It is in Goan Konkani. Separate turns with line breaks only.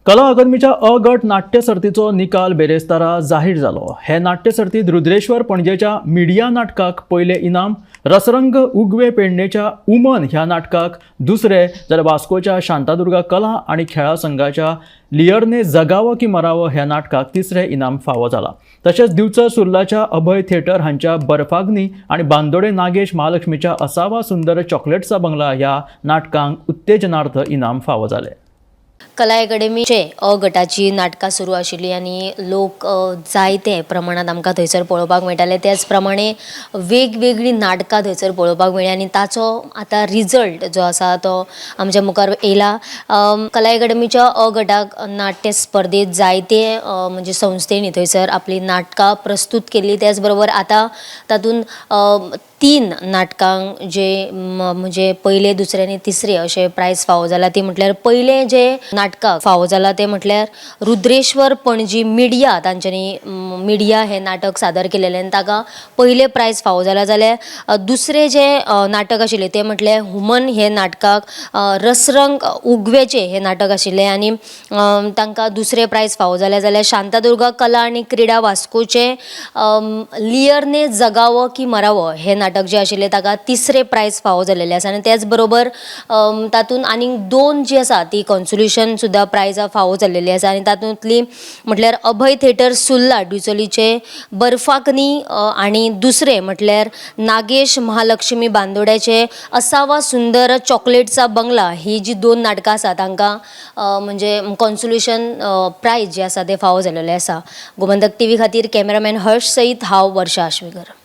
कला अकादमीच्या अ गट नाट्य सर्तीचो निकाल बेरेस्तारा जाहीर जालो. हे नाट्य सर्तीत रुद्रेश्वर पणजेच्या मिडिया नाटकाक पयलें इनाम, रसरंग उगवे पेडणेच्या उमन ह्या नाटकाक दुसरें, जाल्यार वास्कोच्या शांतादुर्गा कला आनी खेळां संघाच्या लियरने जगावं की मरावं ह्या नाटकाक तिसरें इनाम फावो जाला. तशेंच दिवचल सुर्लाच्या अभय थिएटर हांच्या बर्फाग्नी आनी बांदोडे नागेश महालक्ष्मीच्या असावा सुंदर चॉकलेटचा बंगला ह्या नाटकांक उत्तेजनार्थ इनाम फावो जालें.
कला एकेडमीचे अ गटाची नाटकां सुरू आशिल्ली आनी लोक जायते प्रमाणांत आमकां थंयसर पळोवपाक मेळटाले. त्याच प्रमाणे वेगवेगळीं नाटकां थंयसर पळोवपाक मेळ्ळीं आनी ताचो आतां रिजल्ट जो आसा तो आमच्या मुखार येयला. कला एकेडमीच्या अ गटाक नाट्य स्पर्धेत जायते म्हणजे संस्थेनी थंयसर आपलीं नाटकां प्रस्तूत केल्लीं. त्याच बरोबर आतां तातूंत तीन नाटकांक जे म्हणजे पयले, दुसरे आनी तिसरे अशे प्रायज फावो जाला. ती म्हटल्यार पयलें जे नाटकाक फावो जाला तें म्हटल्यार रुद्रेश्वर पणजी मिडिया, तांच्यांनी मिडिया हें नाटक सादर केलेलें आनी ताका पयलें प्रायज फावो जाला. जाल्यार दुसरें जें नाटक आशिल्लें तें म्हटल्यार हुमन हें नाटकाक रसरंग उगवेचें हें नाटक आशिल्लें आनी तांकां दुसरें प्रायज फावो जालें. जाल्यार शांतादुर्गा कला आनी क्रिडा वास्कोचें लियरने जगावं की मरावं हें नाटक जें आशिल्लें ताका तिसरें प्रायज फावो जालेलें आसा. आनी त्याच बरोबर तातूंत आनीक दोन जीं आसा ती कॉन्सोल्युशन सुद्दां प्रायजां फावो जाल्लेलीं आसा आनी तातूंतली म्हटल्यार अभय थिएटर सुर्ला डिचोलीचें बर्फाकनी आनी दुसरें म्हटल्यार नागेश महालक्ष्मी बांदोड्याचें असावा सुंदर चॉकलेटचा बंगला ही जी दोन नाटकां आसा तांकां म्हणजे कॉन्सोल्युशन प्रायज जें आसा तें फावो जालेलें आसा. गोमंतक टीव्ही खातीर कॅमेरामॅन हर्ष सयत हांव वर्षा आश्वेकर.